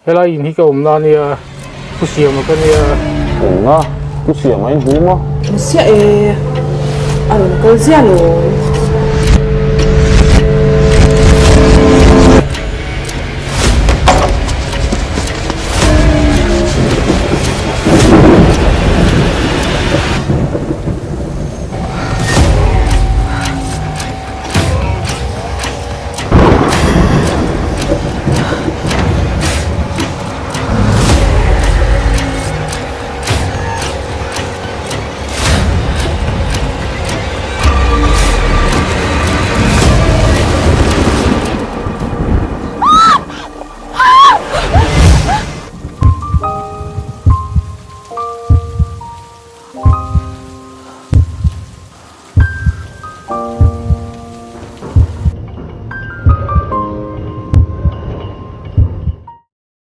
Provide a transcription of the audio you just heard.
Helai in hi ka awmna ania, Pu Siama ka nia. Awmna? Pu Siama in hmu maw? Hmu chiah e, a rawn kal ziah lo.